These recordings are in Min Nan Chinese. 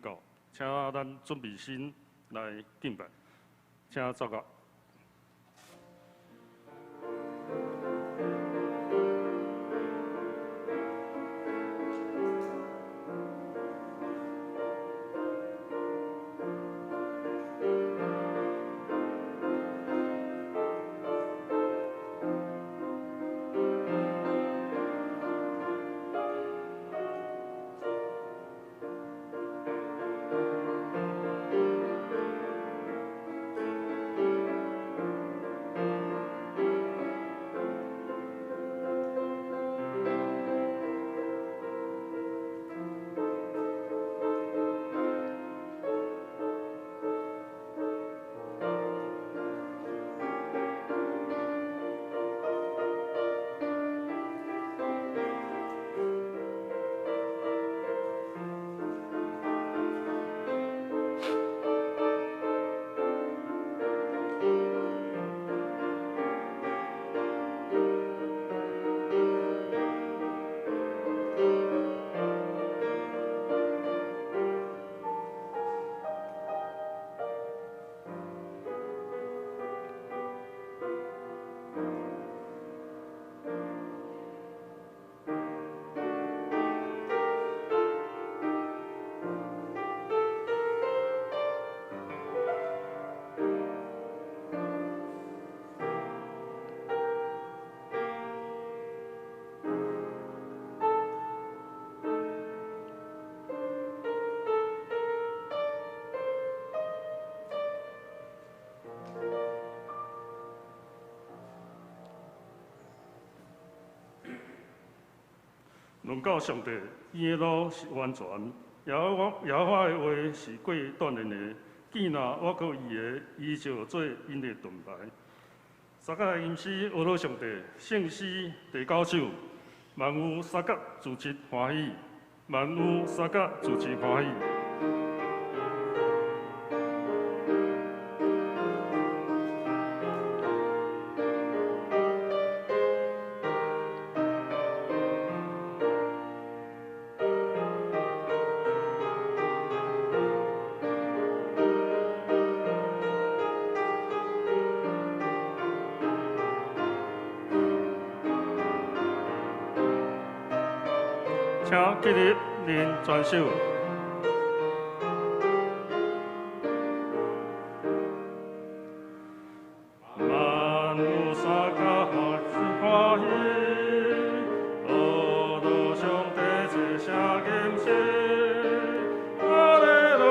告，請咱準備心來敬拜，請奏樂。論到上帝，伊的路是完全，耶和華的話是過斷然的。見若倚靠伊的，伊就做𪜶的盾牌。撒甲吟詩呵咾上帝，聖詩第九首，萬有三甲自得歡喜，萬有三甲自得歡喜。請起立，念全首。萬有三甲歡喜，呵咾上帝齊聲吟詩。哈利路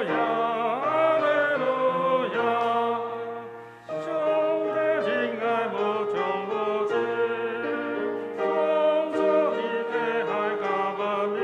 亞，哈利路亞，上帝仁愛無窮無盡，創造天地海佮萬民，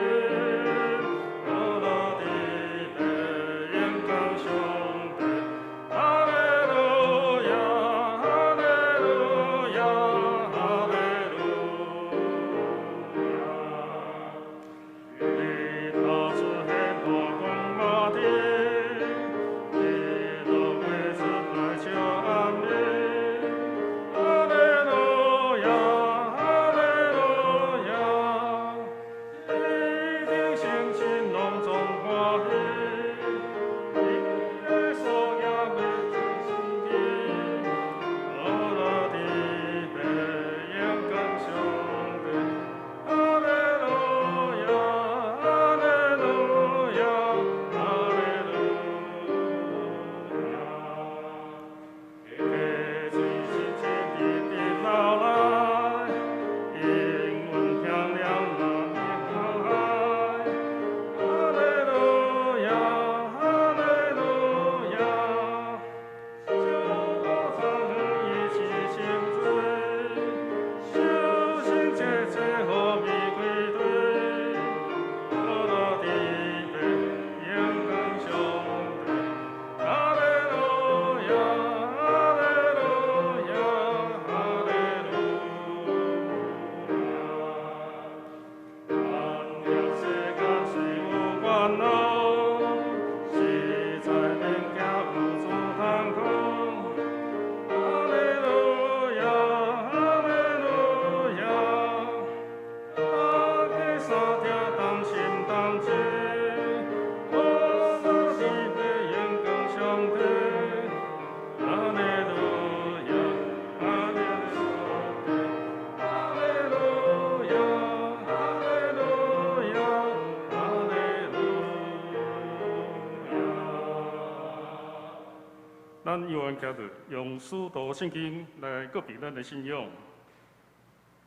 咱猶原徛著，用使徒信經來告別咱的信仰。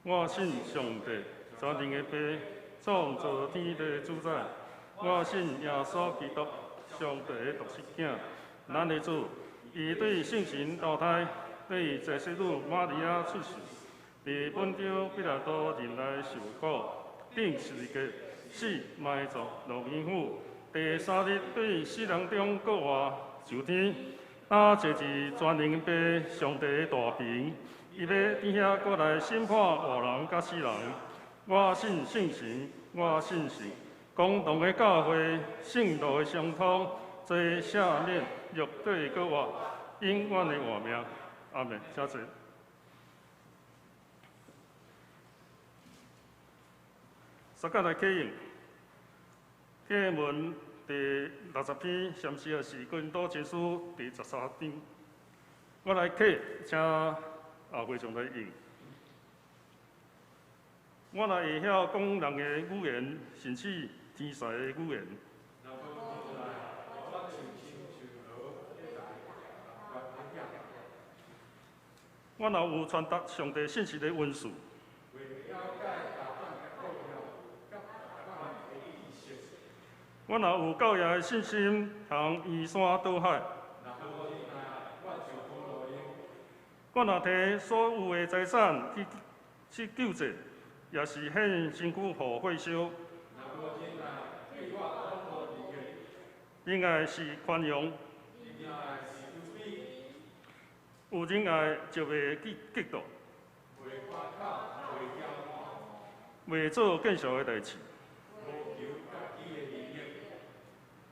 我信上帝，全能的父，創造天地的主宰。我信耶穌基督，上帝的獨生囝，咱的主。伊對聖神投胎，對祭司女瑪利亞出世，佇本丟彼拉多忍耐受苦，釘十字架，死埋葬，落陰府，第三日對死人中復活，上天。啊，坐佇全能父上帝的大爿，伊欲佇遐閣來審判活人佮死人。我信聖神，我信聖公同的教會，聖徒的相通，罪赦免，肉體復活，永遠的活命。阿門。請坐。相佮來啟應，經文第60篇，甚至也是哥林多前書第13章。我來啟，請阿會長來應。我若會曉講人的語言，甚至天使的語言。我若有傳達上帝信息的恩賜。我若有教也的信心，通移山倒海。我若提所有的財產去救濟，也是獻身軀予火燒。仁愛是寬容，有仁愛就袂去嫉妒，袂做見笑的代誌。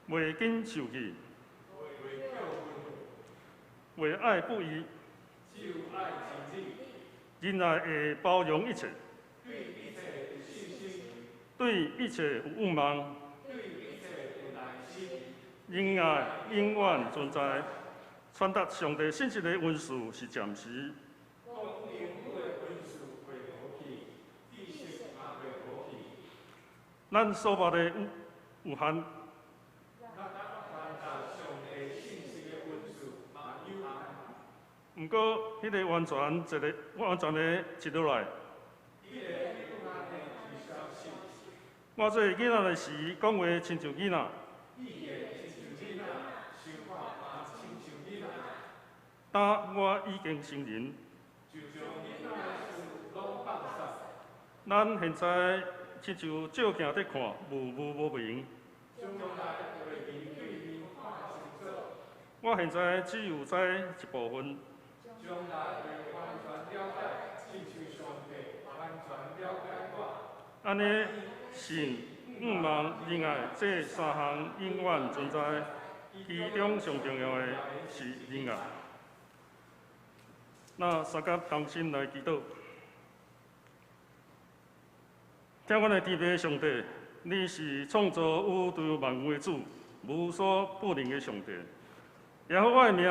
袂緊受氣，袂愛不義，仁愛會包容一切，對一切有盼望，仁愛永遠存在，傳達上帝信息的恩賜是暫時。咱所捌的有限。毋過，彼个完全一个完全的一落來。我做囡仔的時，講話親像囡仔。當我已經成人。咱現在親像照鏡佇看，模糊無明。我現在只有知一部分。按呢，信、向望、仁愛這三項永遠存在，其中上重要的是仁愛。那相佮同心來祈禱，疼阮的天父上帝，你是創造宇宙萬有的主，無所不能的上帝。耶和華的名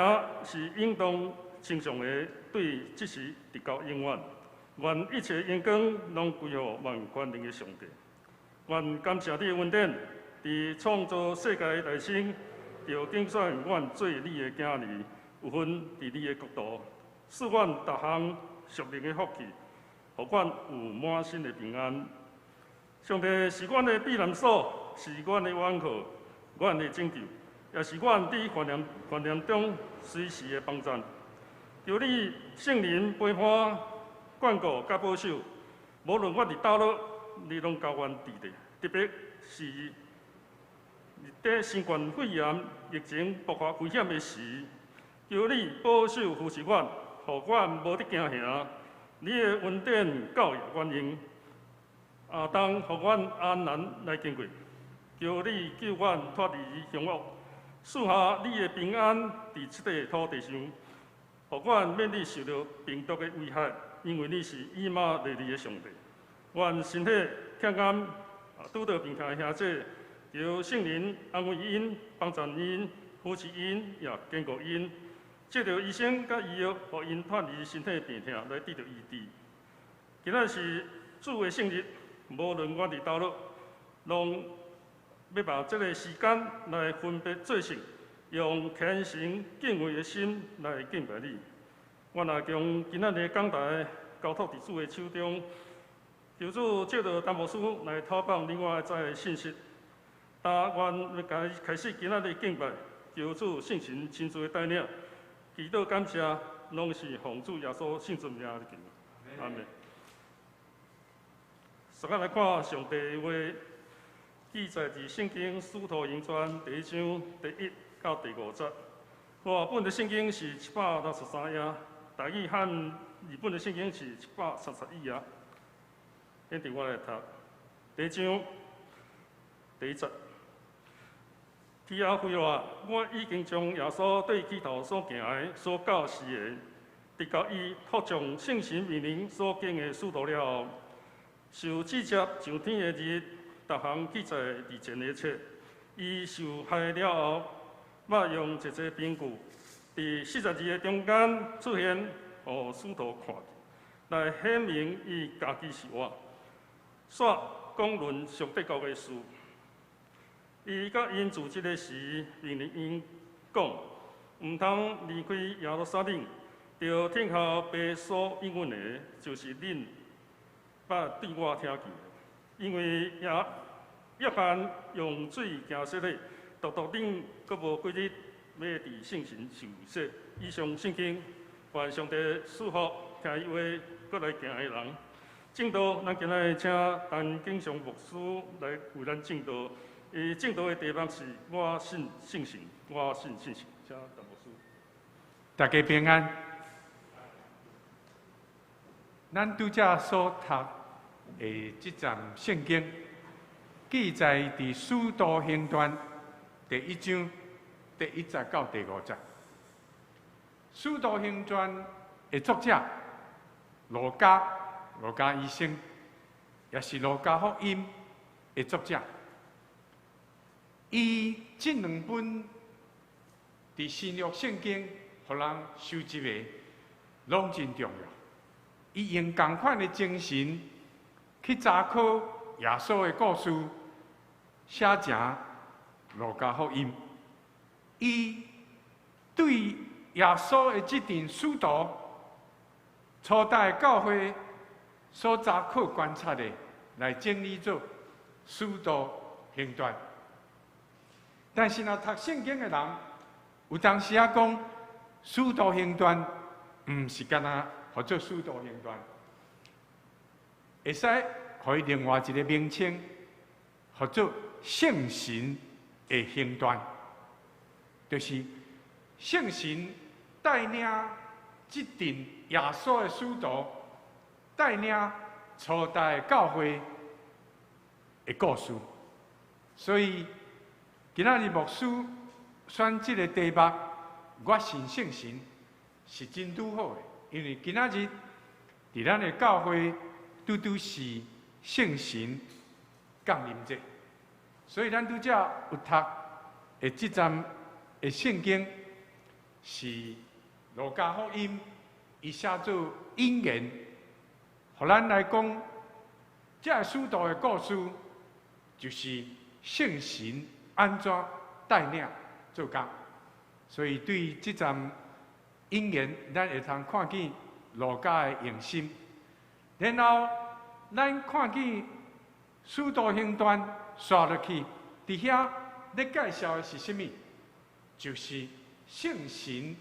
是應當稱頌的，對這時直到永遠。願一切榮光攏歸予萬權能的上帝。願感謝你的恩典，佇創造世界的大先，就揀選阮做你的囝兒，有份佇你的國度，賜阮逐項屬靈的福氣，予阮有滿心的平安。上帝是阮的避難所，是阮的倚靠，阮的拯救，也是阮佇患難中隨時的幫贊。求你聖靈陪伴、眷顧佮保守，無論我佇佗落，你攏共阮佇咧。特別是佇新冠肺炎疫情爆發危險的時，求你保守扶持阮，予阮無得驚嚇。你的恩典夠阮用，亞當予阮安然來經過。求你救阮脫離兇惡，賜下你的平安佇這塊土地上，予阮免得受著病毒的危害，因為你是以馬內利的上帝。願身體欠安、拄著病痛的兄弟，求聖靈安慰𪜶、幫助𪜶、扶持𪜶，也堅固𪜶。藉著醫生佮醫藥，予𪜶脫離身體病痛，來得著醫治。今仔是主的聖日，無論阮佇佗落，攏欲把這个時間來分別做聖，用虔誠敬畏的心來敬拜你。我若將今仔日的講台交託佇主的手中，求主藉著陳牧師來透放你我知的信息。但願欲開始今仔日敬拜，求主聖神親自的帶領，祈禱感謝，攏是奉主耶穌聖尊名來求。阿門。大家來看上帝的話，記載佇聖經使徒行傳第一章第一到第五節。和合本的聖經是763頁，台語漢字本的聖經是731頁。現佇我來讀第一章第一節。提阿非羅，我已經將耶穌對起頭所行的、所教示的，直到伊託眾聖神命令所經的使徒了後，受至接上天的日，逐項記載佇前的冊。伊受害了後，捌用濟濟憑據，佇42日的中間出現，予使徒看見，來顯明伊家己是活。煞講論上帝國的事。伊佮𪜶住職的時，命令𪜶講，毋通離開耶路撒冷，著等候父所應允的，就是恁捌對我聽見的。因為約翰用水行洗禮，獨獨恁閣無幾日欲佇聖神受洗。以上聖經，願上帝賜福聽伊話閣來行的人。證道，咱今仔日請陳景祥牧師來為咱證道。伊證道的題目是“我信聖神，我信聖神”。請陳牧師。大家平安。咱拄才所讀的這節聖經，記載佇《使徒行傳》第一章第一節到第五節。《使徒行傳》的作者路加，路加醫生，也是路加福音的作者。伊這兩本佇新約聖經，予人收集的，攏真重要。伊用仝款的精神去查考耶穌的故事，寫成路加福音。伊對耶穌的這陣使徒初代教會所查考觀察的，來整理做使徒行傳。但是若讀聖經的人，有當時仔講使徒行傳，毋是干焦號做使徒行傳，會使予伊另外一個名稱，號做聖神的行傳，就是聖神帶領這陣耶穌的使徒，帶領初代教會的故事。所以今仔日牧師選這個題目，我信聖神是真拄好的，因為今仔日佇咱的教會拄拄是聖神降臨節，所以咱拄才有讀的這節的聖經是路加福音，伊寫做引言，予咱來講，這个使徒的故事就是聖神按怎帶領做工，所以對這節引言，咱會通看見路加的用心。然後咱看見使徒行傳紲落去，佇遐咧介紹的是啥物？就是聖神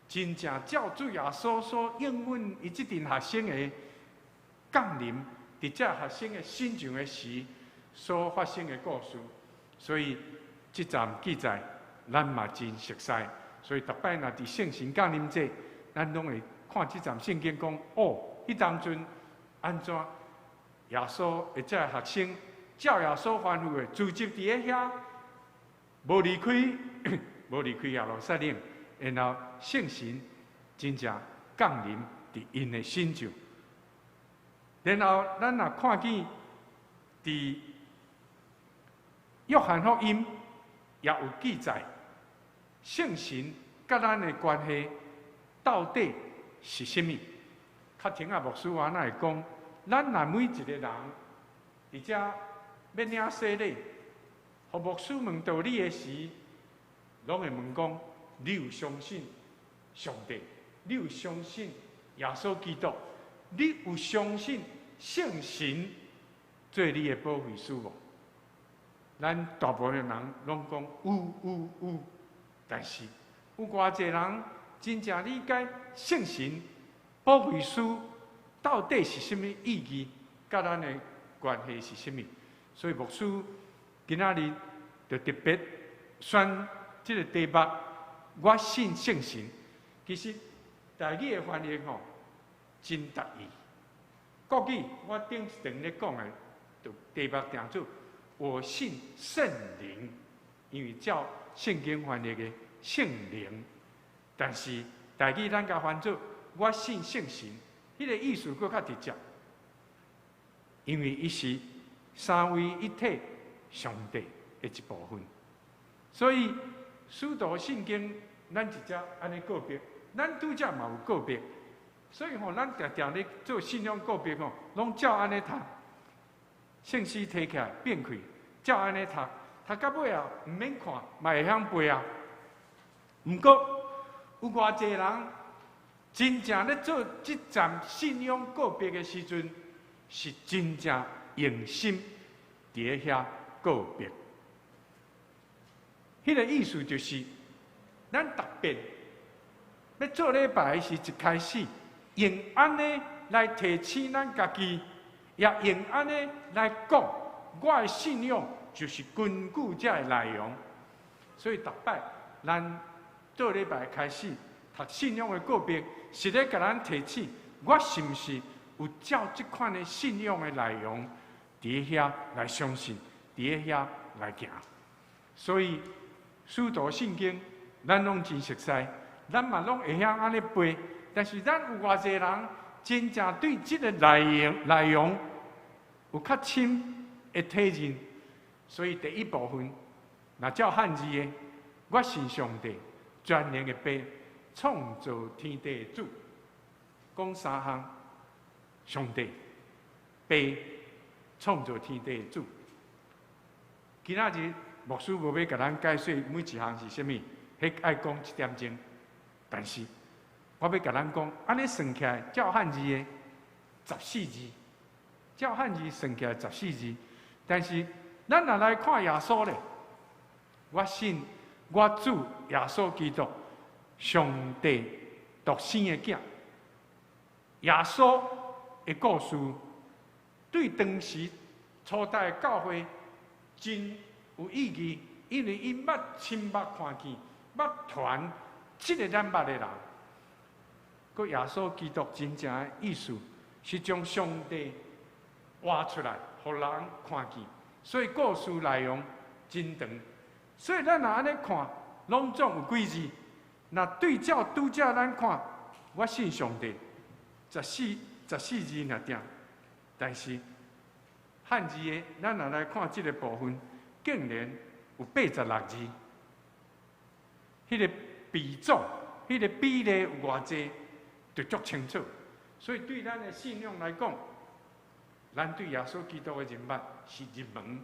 真正照主耶穌所應允，伊這陣學生的降臨，佇這學生的身上的時所發生的故事。所以這節記載，咱嘛真熟悉。所以逐擺若佇聖神降臨節，咱攏會看這節聖經講，哦，彼當陣按怎耶穌的這學生照耶穌吩咐的，聚集佇咧遐，無離開耶路撒冷，然後聖神真正降臨佇𪜶的身上。然後咱若看見佇約翰福音也有記載，聖神佮咱的關係到底是啥物？較前仔牧師我若會講，咱若每一個人佇遮欲領洗禮，予牧師問到你的時，攏會問講：你有相信上帝？你有相信耶穌基督？你有相信聖神做你的保惠師無？咱大部分人攏講有有有，但是有偌濟人真正理解聖神保惠師到底是啥物意義，佮咱的關係是啥物？所以牧師今仔日就特別選這個題目：我信聖神。其實台語的翻譯吼真得意。國語我頂一頓咧講的，就題目定做我信聖靈，因為照聖經翻譯的聖靈，但是台語咱共翻做我信聖神，彼個意思閣較直接，因為伊是三位一體上帝的一部分，所以使徒信經咱直接按呢告白，咱拄才嘛有告白，所以吼，咱定定咧做信仰告白吼，攏照按呢讀，聖詩提起來變開，照按呢讀，讀到尾啊，毋免看，嘛會曉背啊。毋過有偌濟人真正咧做這站信仰告白的時陣，是真正用心佇咧遐告白。彼個意思就是，咱特別欲做禮拜時，一開始用按呢來提醒咱家己，也用按呢來講，我的信仰就是根據這個內容。所以逐擺咱做禮拜開始讀信仰的告白，是咧共咱提醒，我是毋是有照這款的信仰的內容，佇遐來相信，佇遐來行。所以使徒信經，咱攏真熟似，咱嘛攏會曉按呢背。但是咱有偌濟人真正對這個內容有較深的體認。所以第一部分，若照漢字的，我信上帝全能的父，創造天地的主，講三項，上帝、父、創造天地的主。今仔日牧師無欲共咱解說每一項是啥物，彼愛講一點鐘。但是我欲共咱講，按呢算起來，照漢字的十四字，照漢字算起來十四字。但是咱若來看耶穌咧，我信我主耶穌基督，上帝獨生的囝。耶穌的故事對當時初代教會真有意義，因為𪜶捌親目看見，捌傳這个咱捌的人。閣耶穌基督真正的意思是將上帝活出來，予人看見。所以故事內容真長。所以咱若按呢看，攏總有幾字？若對照拄才咱看，我信上帝，十四字爾定。但是漢字的，咱若來看這个部分，竟然有86字。彼个比重，彼个比例有偌濟，就足清楚。所以對咱的信仰來講，咱對耶穌基督的認捌是入門。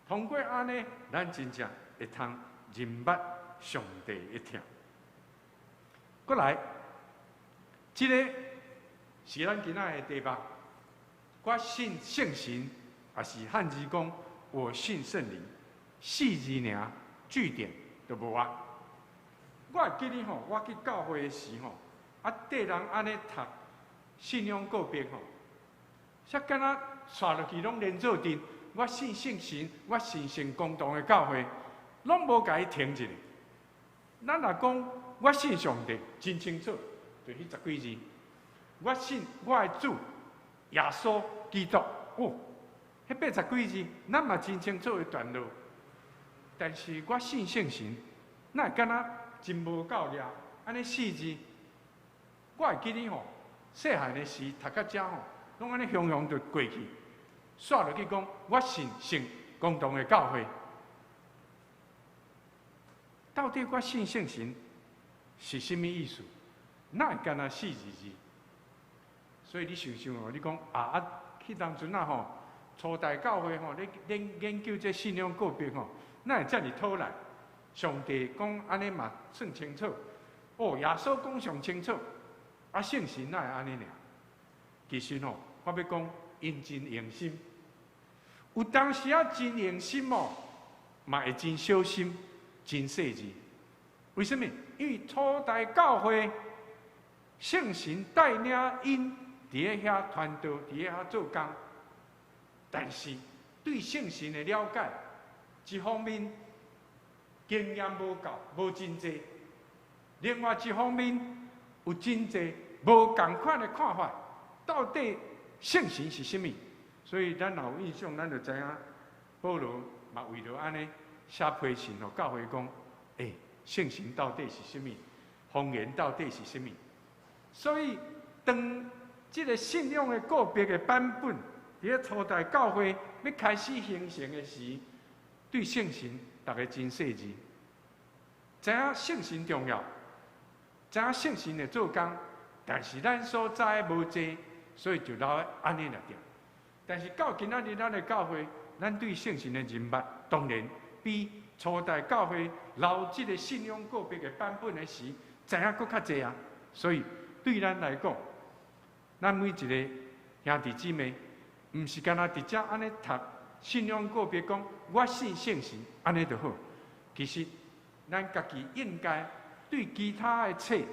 通過按呢，咱真正會通認捌上帝的疼。過來，這个是咱今仔的題目。我信聖神，也是漢字講我信聖靈，四字爾，句點就無啊。我會記得吼，我去教會的時吼，啊，綴人按呢讀信仰告白吼，煞敢若紲落去攏連做陣。我信聖神，我信聖公堂的教會，攏無共伊停一下。咱若講我信上帝，真清楚，就彼十幾字。我信我的主耶穌基督，哦，彼八十幾字，咱嘛真清楚的段落。但是我信聖神，哪會敢若真無夠力？按呢四字，我會記得吼，細漢的時讀到遮吼，攏按呢雄雄就過去，煞落去講我信聖公堂的教會。到底我信聖神是啥物意思？哪會敢若四字字？所以你想想哦，你講啊啊，彼當陣啊吼，初代教會吼，咧研研究這信仰告白吼，哪會遮爾討力？上帝講按呢嘛算清楚，哦，耶穌講上清楚，啊，聖神哪會按呢爾？其實吼，我欲講，𪜶真用心，有當時仔真用心哦，嘛會真小心、真細緻。為啥物？因為初代教會聖神帶領𪜶佇咧遐傳道，佇咧遐做工，但是對聖神的了解，一方面經驗無夠，無真濟；另外一方面有真濟無仝款的看法，到底聖神是啥物？所以咱若有印象，咱就知影保羅嘛為著按呢寫批信予教會講：欸，聖神到底是啥物？方言到底是啥物？所以當這个信仰的個別的版本，佇咧初代教會欲開始形成的時，對聖神逐家真細緻，知影聖神重要，知影聖神會做工，但是咱所知的無濟，所以就留按呢爾定。但是到今仔日咱的教會，咱對聖神的認捌，當然比初代教會留這个信仰告別的版本的時，知影閣較濟啊。所以對咱來講，咱每一个兄弟姊妹，毋是干焦佇遮按呢讀信仰告別，講我信聖神，按呢就好。其實咱家己應該對其他的冊，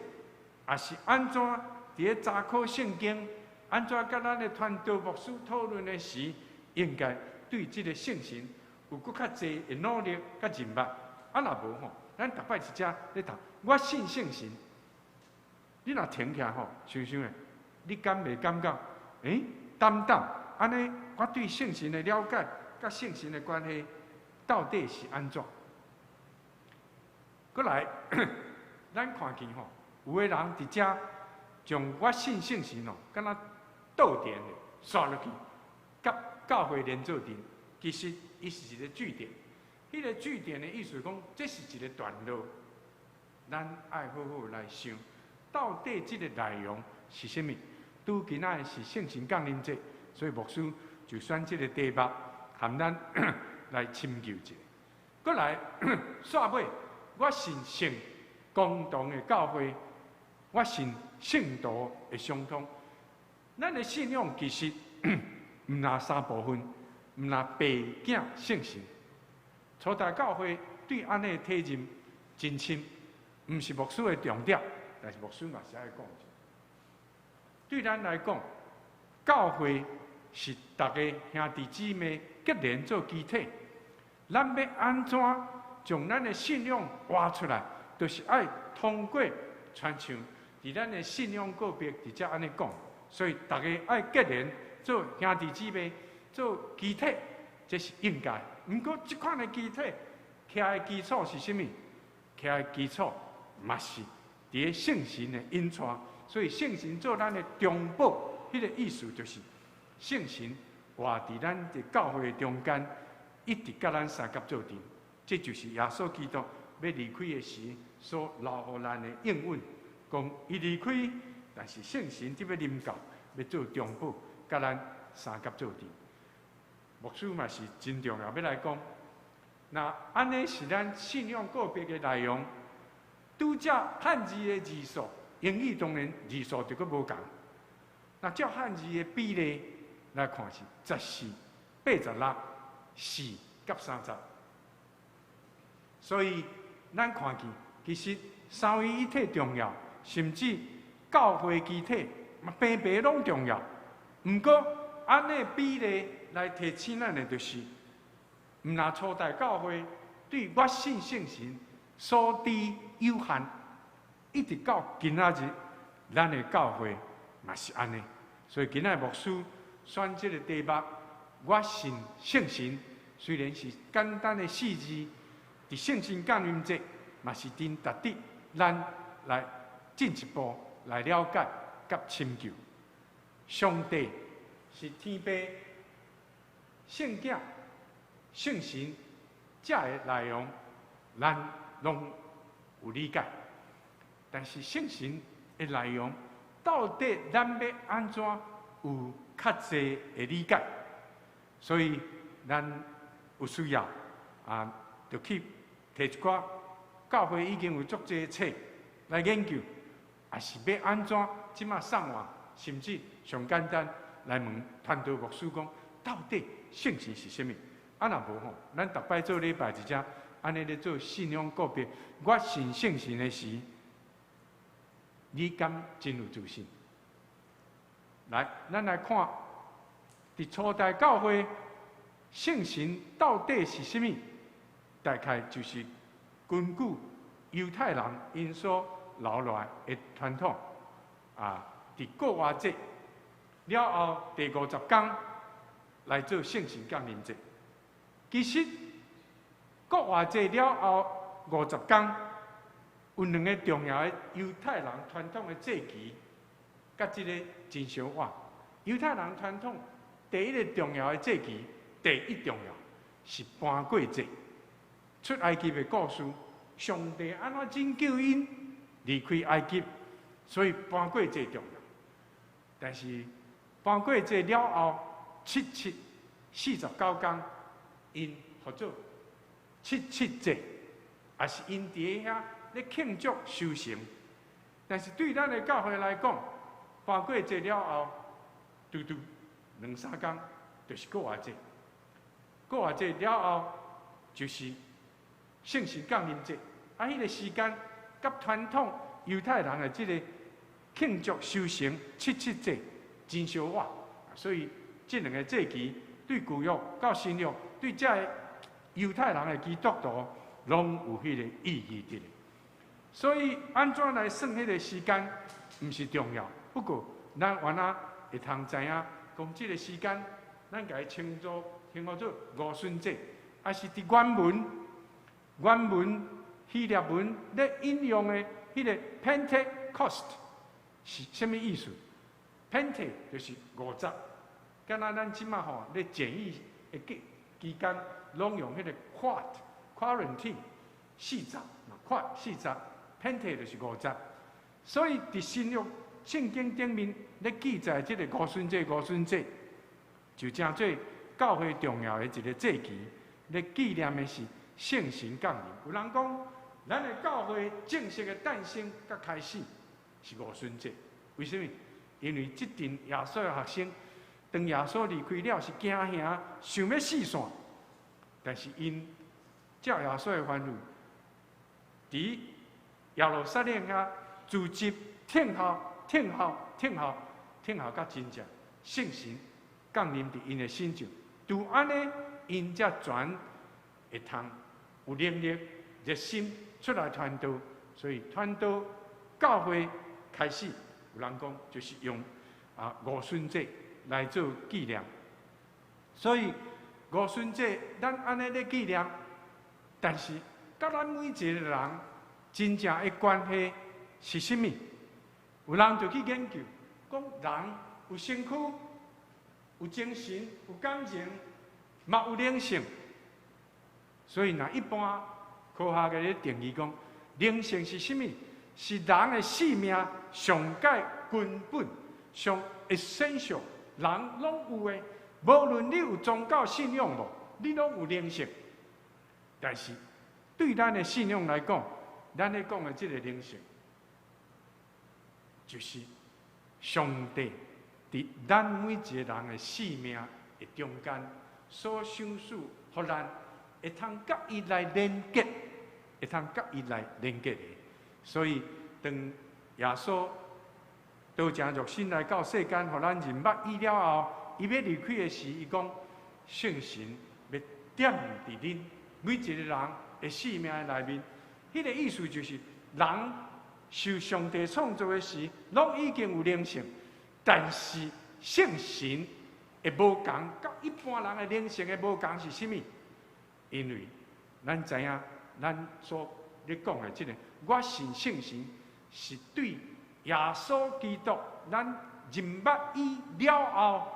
也是按怎佇咧查考聖經，按怎佮咱的傳道牧師討論的時，應該對這个聖神有閣較濟的努力佮認捌。啊，若無吼，咱逐擺佇遮咧讀，我信聖神，你若停起來吼，想想咧，你敢袂感覺？欸，等等，按呢，我對聖神的了解，佮聖神的關係到底是按怎？閣來，咱看見吼，有的人佇遮將我信聖神哦，敢若倒電的刷落去，佮教會連做陣，其實伊是一个句點。彼个句點的意思講，這是一个段落，咱愛好好來想，到底這个內容是啥物？拄今仔是聖神降臨節，所以牧師就選這个題目，含咱來深究一下。閣來，煞尾，我信聖公同的教會，我信聖徒的相通。咱的信仰其實毋若三部分，毋若爸囝聖神。初代教會對按呢的體認真深，毋是牧師的重點，但是牧師嘛是愛講。對咱來講，教會是逐家兄弟姊妹結連做肢體。咱欲按怎將咱的信仰活出來，就是愛通過親像佇咱的信仰告別佇遮按呢講。所以逐家愛結連做兄弟姊妹，做肢體，這是應該。毋過，這款的肢體徛的基礎是啥物？徛的基礎嘛是佇咧聖神的引帶。所以聖神做咱的中保，彼个意思就是聖神活佇咱的教會的中間，一直佮咱相佮做陣。這就是耶穌基督欲離開的時所留予咱的應允，講伊離開，但是聖神則欲臨到，欲做中保，佮咱相佮做陣。牧師嘛是真重要，欲來講，若按呢是咱信仰告別的內容，拄則漢字的字數，英語當然字數就閣無仝。若照漢字的比例來看是14、86、4佮30。所以咱看見，其實三位一體重要，甚至教會肢體嘛平平攏重要。毋過按呢比例來提醒咱的，就是毋若初代教會對我信聖神所知有限，一直到今仔日，咱的教會嘛是按呢。所以今仔日牧師選這个題目，我信聖神，雖然是簡單的四字，佇聖神降臨節嘛是真值得咱來進一步來了解佮深究。上帝是天父、聖子、聖神，這个內容咱攏有理解。但是聖神的內容，到底咱欲按怎有較濟的理解？所以咱有需要啊，就去提一寡教會已經有足濟冊來研究，抑是欲按怎？這馬上網，甚至上簡單來問傳道牧師講，到底聖神是啥物？啊，若無吼，咱逐擺做禮拜一只，按呢咧做信仰告白，我信聖神的時，你敢真有自信？來，咱來看，佇初代教會，聖神到底是啥物？大概就是根據猶太人𪜶所留落來的傳統，啊，佇復活節了後第50工來做聖神降臨節。其實復活節了後五十工，有兩个重要的猶太人傳統的節期，佮這个真相倚。猶太人傳統第一个重要的節期，第一重要是搬過節。出埃及的故事，上帝按怎拯救𪜶離開埃及，所以搬過節重要。但是搬過節了後，七七49工，𪜶號做七七節，也是𪜶佇遐咧慶祝收成。但是對咱的教會來講，搬過節了後，拄拄兩三工就是復活節。復活節了後就是聖神降臨節。啊，彼個時間佮傳統猶太人的這个慶祝收成七七節真相倚，所以這兩个節期對舊約到新約，對這个猶太人的基督徒，攏有彼个意義佇咧。所以按怎來算彼个時間，毋是重要。不過咱原來會通知影，講這个時間，咱共伊稱呼做五旬節，抑是佇原文希臘文咧引用的彼个 Pentecost 是啥物意思？Pente 就是50，敢若咱這馬吼咧檢疫的期間，攏用彼个 quarantine 四十，quat 四十，Pente 就是五十。所以佇新約聖經頂面咧記載這个五旬節，五旬節就成做教會重要的一个節期，咧紀念的是聖神降臨。有人講，咱的教會正式的誕生佮開始是五旬節，為啥物？因為這陣耶穌的學生，當耶穌離開了，是驚嚇，想欲四散。但是𪜶照耶穌的吩咐，佇耶路撒冷遐聚集聽候、聽候、聽候、聽候，到真正聖神降臨佇𪜶的身上，就按呢，𪜶才全會通有能力、熱心出來傳道。所以傳道教會開始，有人講就是用五旬節來做紀念。所以五旬節咱按呢咧紀念，但是佮咱每一个人真正的關係是啥物？有人就去研究，講人有身軀、有精神、有感情，嘛有靈性。所以，若一般科學的咧定義講，靈性是啥物？是人的生命上蓋根本、上 essential，人攏有的。無論你有宗教信仰無，你攏有靈性。但是對咱的信仰來講，咱咧講的這个靈性，就是上帝佇咱每一个人的生命的中間所賞賜，予咱會通佮伊來連結，會通佮伊來連結的。所以，當耶穌道成肉身來到世間，予咱認捌伊了後，伊欲離開的時，伊講聖神欲踮佇恁每一個人的生命的內面。彼个意思就是，人受上帝創造的時，攏已經有靈性，但是聖神的無仝，佮一般人的靈性的無仝是啥物？因為咱知影，咱所咧講的這个，我信聖神是對耶穌基督，咱認捌伊了後，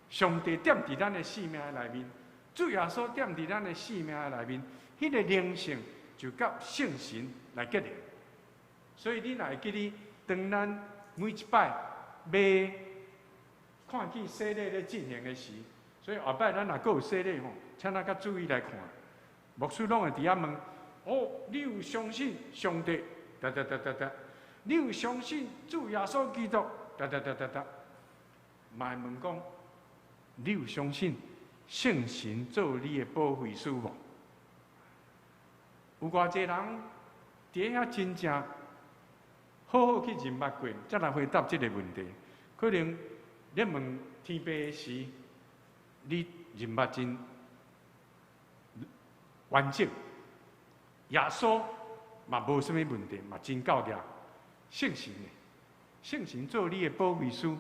上帝踮佇咱的生命的內面，主耶穌踮佇咱的生命的內面，彼个靈性就佮聖神來結連。所以你若會記得，當咱每一擺欲看見洗禮咧進行的時，所以後擺咱若閣有洗禮吼，請咱較注意來看。牧師攏會佇遐問，哦，你有相信上帝？噠噠噠噠噠，你有相信主耶穌基督？噠噠噠噠噠，嘛會問講，你有相信聖神做你的保惠師無？有偌濟人佇遐真正好好去認捌過，才來回答這个問題。可能你問天父的時，你認捌真完整，耶穌嘛無啥物問題，嘛真夠額。聖神呢？聖神做你的保惠師，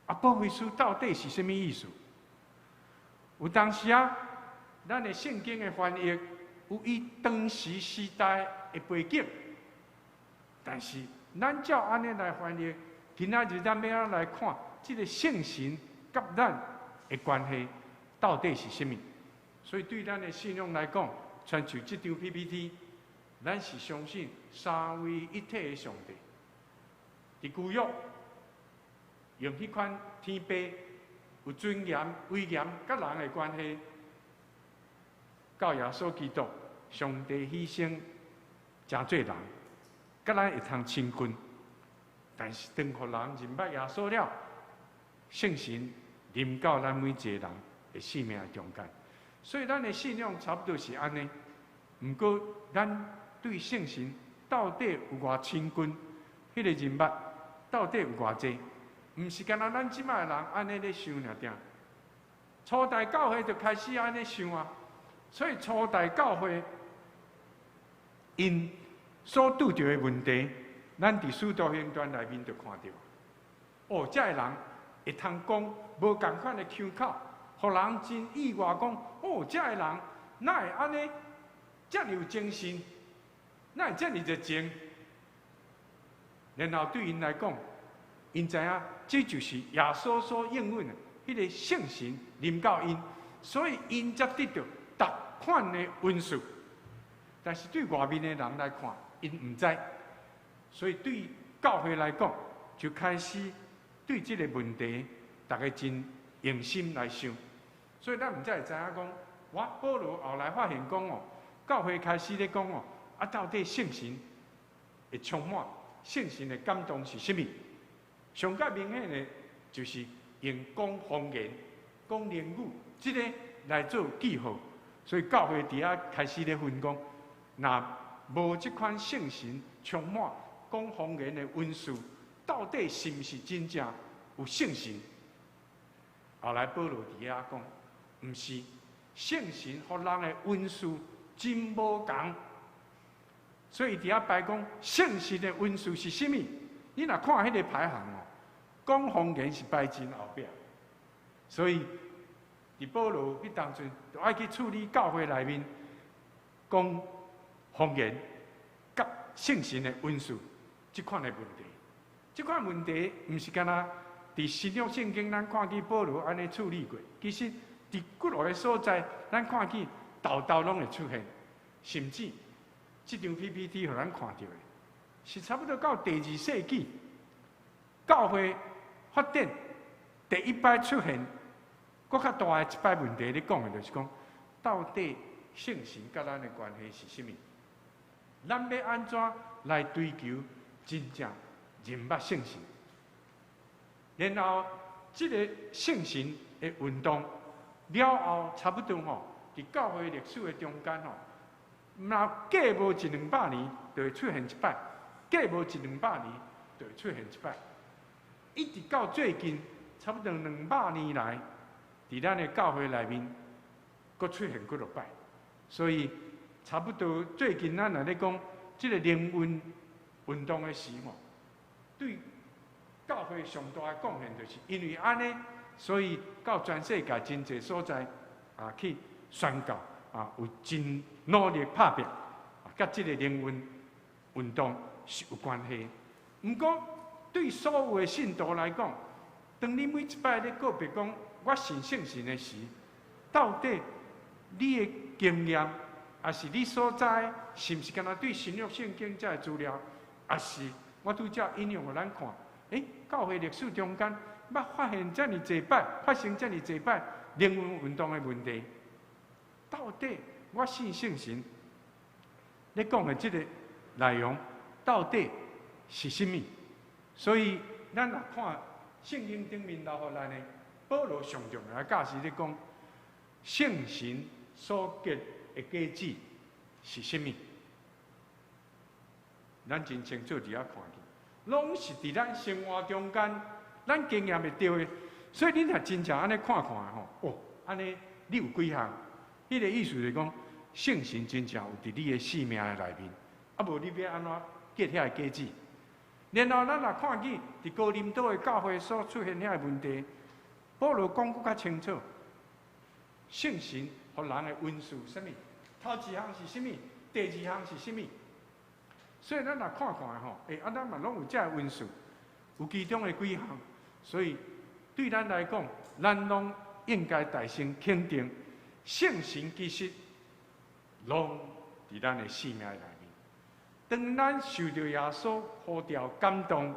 啊，保惠師到底是啥物意思？有當時啊，咱的聖經的翻譯有伊當時時代的背景，但是咱照按呢來翻譯，今仔日咱欲按怎來看這个聖神佮咱的關係到底是啥物？所以對咱的信仰來講，親像這張 PPT，咱是相信三位一體的上帝。佇舊約用彼款天父有尊嚴、威嚴佮人的關係，到耶穌基督，上帝犧牲成做人，佮咱會通親近。但是當予人認捌耶穌了，聖神臨到咱每一个人的生命中間。所以咱的信仰差不多是按呢。毋過，咱對聖神到底有偌親近，彼个認捌到底有偌濟？毋是干焦咱這擺的人按呢咧想爾爾。初代教會就開始按呢想啊，所以初代教會𪜶所拄著的問題，咱佇使徒行傳內面就看著。哦，這个人會通講無仝款的腔口，予人真意外講，哦，這個人哪會按呢？遮爾有精神，哪會遮爾熱情？然後對𪜶來講，𪜶知影這就是耶穌所應允的彼个聖神臨到𪜶，所以𪜶才得著逐款的恩賜。但是對外面的人來看，𪜶毋知，所以對教會來講，就開始對這个問題，逐家真用心來想。所以咱毋才會知影講，哇，保羅後來發現講哦，教會開始咧講哦，啊，到底聖神會充滿，聖神的感動是啥物？上較明顯的，就是用講方言、講靈語，這个來做記號。所以教會佇遐開始咧分講，若無這款聖神充滿講方言的恩賜，到底是毋是真正有聖神？後來保羅佇遐講，毋是，聖神予人的恩賜真無仝。所以佇遐排講聖神的恩賜是啥物？你若看彼个排行哦，講方言是排真後壁。所以佇保羅彼當陣，就愛去處理教會內面講方言佮聖神的恩賜這款的問題。這款問題毋是干焦佇新約聖經咱看見保羅按呢處理過，其實佇幾落个所在，咱看見沓沓攏會出現，甚至這張 PPT 予咱看著的，是差不多到第二世紀，教會發展第一擺出現，閣較大的一擺問題咧講的，就是講到底聖神佮咱的關係是啥物？咱欲按怎來追求真正認捌聖神？然後，這个聖神的運動了後，差不多吼，佇教會歷史的中間吼，若過無一兩百年，就會出現一擺；過無一兩百年，就會出現一擺。一直到最近，差不多兩百年來，佇咱的教會內面，閣出現幾落擺。所以，差不多最近咱若咧講這个靈恩運動的時吼，對教會上大的貢獻，就是因為按呢，所以到全世界真濟所在啊去宣教啊，有真努力拍拚，佮這个靈恩運動是有關係。毋過，對所有的信徒來講，當你每一擺咧告白講我信聖神的時，到底你的經驗，抑是你所知，是毋是干焦對新約聖經這个資料，抑是我拄才引用予咱看？教會歷史中間，捌發現遮爾濟擺，發生遮爾濟擺靈恩運動的問題，到底我信聖神，咧講的這个內容到底是啥物？所以咱若看聖經頂面留予咱的保羅上重要的教示咧講，聖神所結的果子是啥物？咱真清楚佇遐看見，攏是佇咱生活中間，咱經驗會著的。所以恁若真正按呢看看吼，哦，按呢你有幾項？彼个意思就是講，聖神真正有佇你的生命的內面，啊無你欲按怎結遐个果子？然後咱若看見佇哥林多的教會所出現遐个問題，保羅講閣較清楚，聖神予人的恩賜啥物？頭一項是啥物？第二項是啥物？所以咱若看看吼，欸，啊，咱嘛攏有這个恩賜，有其中的幾項，所以對咱來講，咱攏應該大聲肯定，聖神其實攏佇咱的生命內面。當咱受著耶穌呼召感動，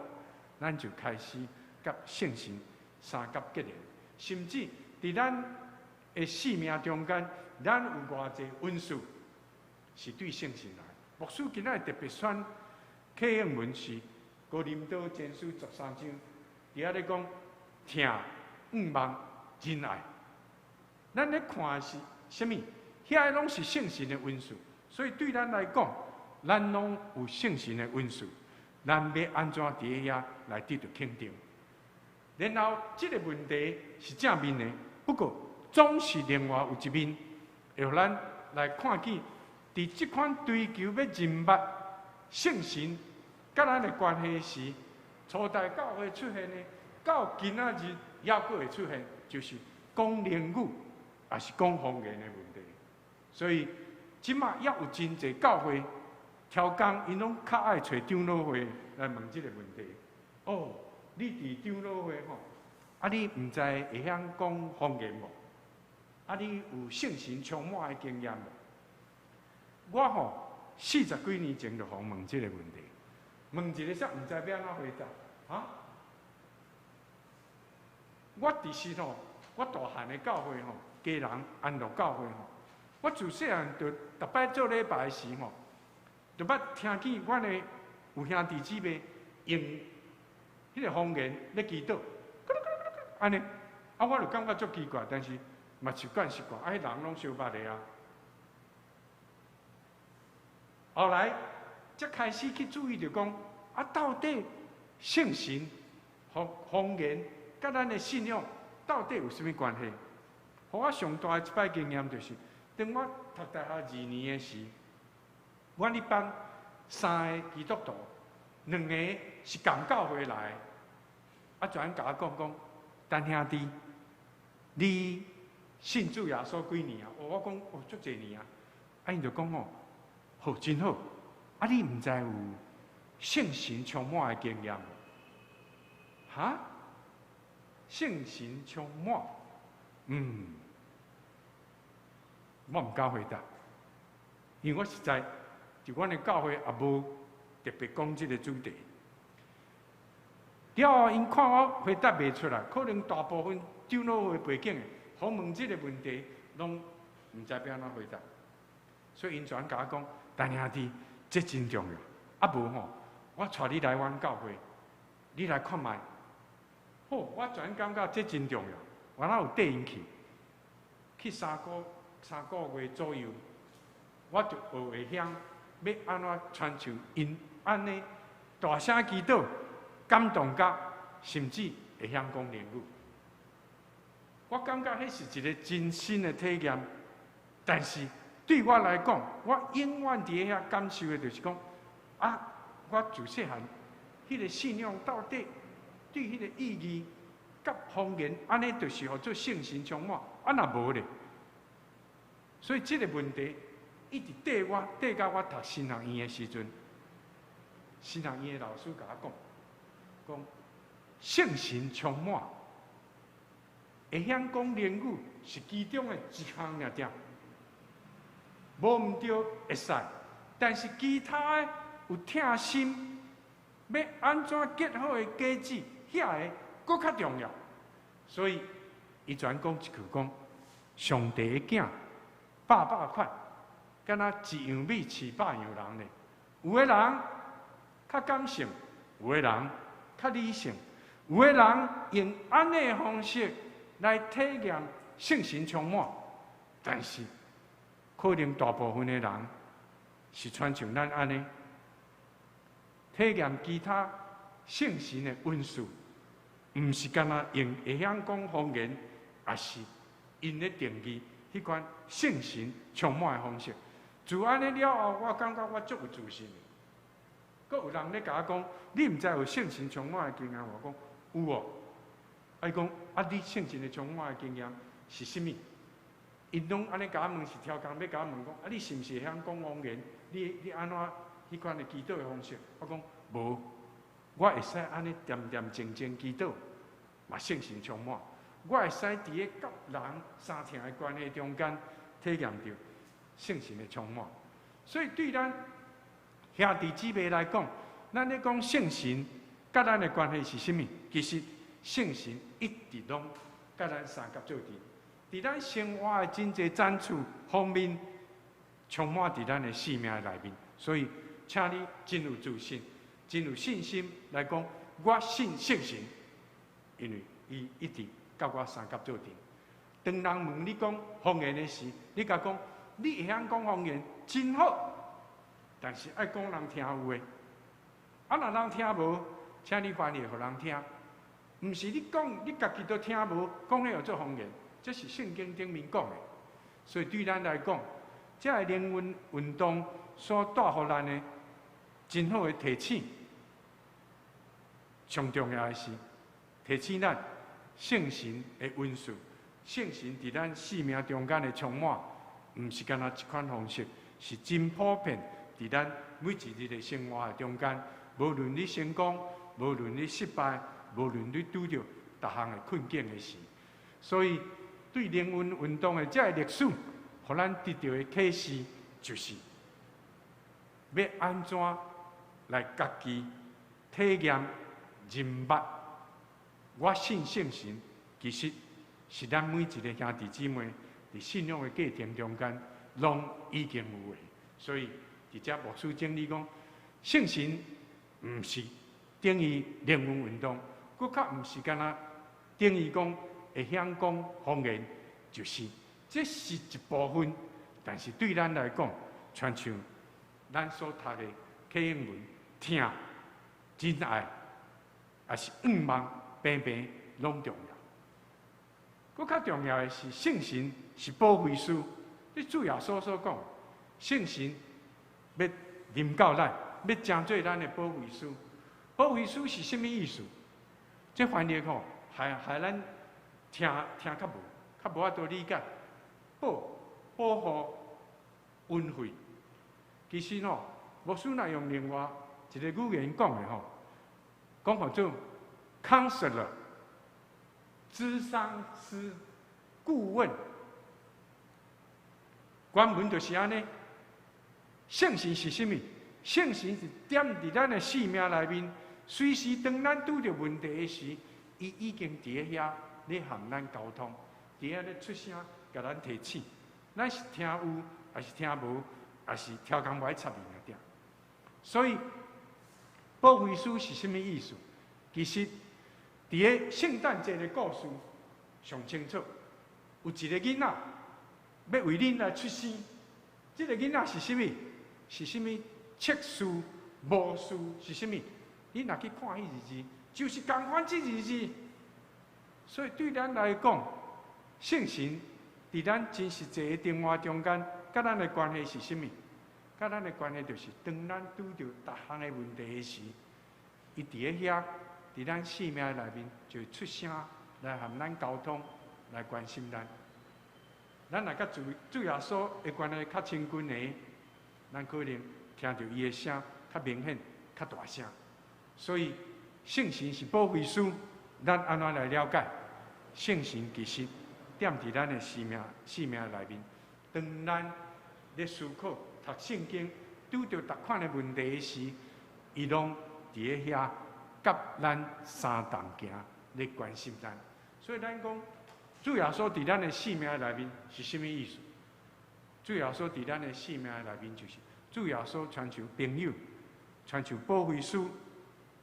咱就開始佮聖神相佮結連，甚至佇咱的生命中間，咱有偌濟恩賜是對聖神來。牧師今仔日特別選課英文是哥林多前書13章，佇遐咧講疼、向望、仁愛。咱咧看的是啥物？遐个攏是聖神的恩賜，所以對咱來講，咱攏有聖神的恩賜，咱欲按怎佇遐來得著肯定？然後這个問題是正面的，不過總是另外有一面，會予咱來看見。佇這款追求欲認捌聖神佮咱的關係時，初代教會出現的，到今仔日猶閣會出現，就是講靈語，抑是講方言的問題。所以，這馬猶有真濟教會刁工，𪜶攏較愛揣長老會來問這个問題。哦，你佇長老會吼，啊，你毋知會曉講方言無？啊，你有聖神充滿的經驗無？我吼40幾年前就予人問這个問題，問一个煞毋知欲按怎回答，啊？我其實吼，我大漢的教會吼，基隆安樂教會吼，我自細漢就逐擺做禮拜時吼，就捌聽見阮的有兄弟姊妹用彼个方言咧祈禱，按呢，啊，我就感覺足奇怪，但是嘛習慣習慣，啊，彼人攏相捌的啊。後來才開始去注意著講，啊，到底聖神和方言佮咱的信仰到底有啥物關係？予我上大的一擺經驗就是，當我讀大學二年的時，阮彼班三个基督徒，兩個是共教會來的，啊，就按共我講講，陳兄弟，你信主耶穌幾年啊？哦，我講哦，足濟年啊。啊，𪜶就講吼，好，真好。啊，你毋知有聖神充滿的經驗無？哈？聖神充滿？嗯，我毋敢回答，因為我實在佇阮的教會也無特別講這个主題。了後，𪜶看我回答袂出來，可能大部分長老會背景的，予問這个問題，攏毋知欲按怎回答。所以𪜶就按共我講，陳兄弟，這真重要。啊無吼，我帶你來阮教會，你來看覓。好，我突然感覺這真重要。我哪有綴𪜶去？去三個月左右，我就學會曉欲按怎傳授𪜶按呢大聲祈禱，感動甲甚至會曉講靈語。我感覺彼是一个真新的體驗，但是對我來講，我永遠佇遐感受的就是講，啊，我自細漢，彼个信仰到底對彼个意義佮方言，按呢就是號做聖神充滿，啊若無咧，所以這个問題一直綴我，綴到我讀神學院的時陣，神學院的老師共我講，講聖神充滿，會曉講靈語是其中的一項爾爾，無毋對會使，但是其他的有疼心，欲按怎結好的果子，遐个閣較重要。所以，伊專講一句講：上帝的囝百百款，敢若一樣米飼百樣人咧。有的人較感性，有的人較理性，有的人用按呢的方式來體驗聖神充滿，但是可能大部分的人是親像咱按呢體驗其他聖神的恩賜，毋是干焦用會曉講方言，抑是𪜶咧定義彼款聖神充滿的方式。自按呢了後，我感覺我足有自信的。閣有人咧共我講，你毋知有聖神充滿的經驗？我講有哦。啊，伊講啊，你聖神的充滿的經驗是啥物？𪜶攏按呢共我問，是超工欲共我問講，啊，你是毋是會曉講方言？你按怎彼款的祈禱的方式？我講無，我會使按呢恬恬靜靜祈禱，嘛聖神充滿。我會使佇咧佮人相疼的關係中間體驗著聖神的充滿。所以對咱兄弟姊妹來講，咱咧講聖神佮咱的關係是啥物？其實聖神一直攏佮咱相佮做陣，佇咱生活的真濟層次方面，充滿佇咱的生命內面。所以，請你真有自信、真有信心來講，我信聖神，因為伊一直佮我相佮做陣。當人問你講方言的時，你共講你會曉講方言真好，但是愛講人聽有的。啊，若人聽無，請你翻譯予人聽。毋是你講，你家己都聽無，講彼號做方言，這是聖經頂面講的。所以對咱來講，這个靈恩運動所帶予咱的真好的提醒，上重要的是提醒咱聖神的恩賜，聖神佇咱生命中間的充滿，毋是干焦一款方式，是真普遍佇咱每一日的生活的中間。無論你成功，無論你失敗，無論你拄著逐項的困境的時，所以對靈恩運動的這个歷史，予咱得著的啟示，就是欲按怎來家己體驗認捌我信聖神，其實是咱每一个兄弟姊妹佇信仰的過程中間，攏已經有的。所以，佇遮牧師整理講，聖神毋是等於靈恩運動，閣較毋是干焦等於講會曉講方言，就是這是一部分。但是對咱來講，親像咱所讀的啟應文，疼、仁愛，抑是向望、平平，攏重要。閣較重要的是，聖神是保惠師。你主耶穌所講，聖神欲臨到咱，欲成做咱的保惠師。保惠師是啥物意思？這翻譯吼，害害咱聽聽較無，較無法度理解。保保護、恩惠，其實吼，牧師若用另外一个語言講的吼，講號做 counselor、諮商師、顧問，原文就是按呢。聖神是啥物？聖神是踮佇咱的生命內面，隨時當咱拄著問題的時，伊已經佇咧遐咧和咱溝通，佇遐咧出聲，共咱提醒。咱是聽有，抑是聽無，抑是超工無愛插伊爾點。所以，保惠師是啥物意思？其實，佇个聖誕節的故事上清楚，有一个囡仔欲為恁來出生。這个囡仔是啥物？是啥物？策士、謀士是啥物？你若去看彼二字，就是仝款這二字。所以對咱來講，聖神佇咱真實際的生活中間，佮咱的關係是啥物？佮咱的關係就是，當咱拄著逐項的問題的時，伊佇咧遐，佇咱生命內面就會出聲來和咱溝通，來關心咱。咱若佮主主耶穌的關係較親近的，咱可能聽著伊的聲較明顯、較大聲。所以聖神是保惠師，咱按怎來了解？聖神其實踮佇咱的生命、生命內面，當咱咧思考、讀聖經，拄著逐款的問題時，伊攏佇咧遐佮咱相同行，咧關心咱。所以咱講，主耶穌佇咱的生命內面是啥物意思？主耶穌佇咱的生命內面，就是主耶穌親像朋友，親像保惠師，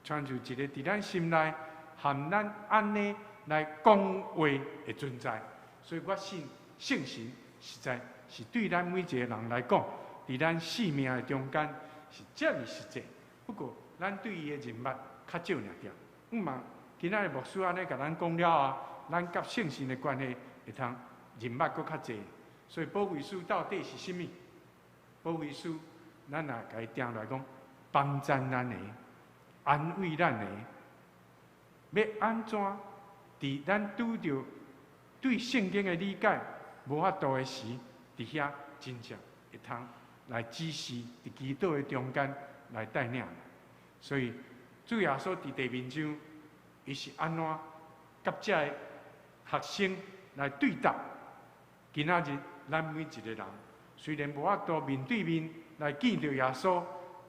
親像一个佇咱心內和咱按呢來講話的存在。所以我信聖神實在是對咱每一个人來講，佇咱生命的中間是遮爾實際。不過，咱對伊的認捌較少爾點。毋嘛，今仔日牧師按呢共咱講了後，咱佮聖神的關係會通認捌閣較濟。所以保惠師到底是啥物？保惠師，咱若共伊定來講，幫贊咱的，安慰咱的，欲按怎佇咱拄著對聖經的理解無法度的時，佇遐真正會通來指示，佇祈禱的中間來帶領。所以主耶穌佇地面上，伊是按怎佮這个學生來對答？今仔日咱每一个人，雖然無法度面對面來見著耶穌，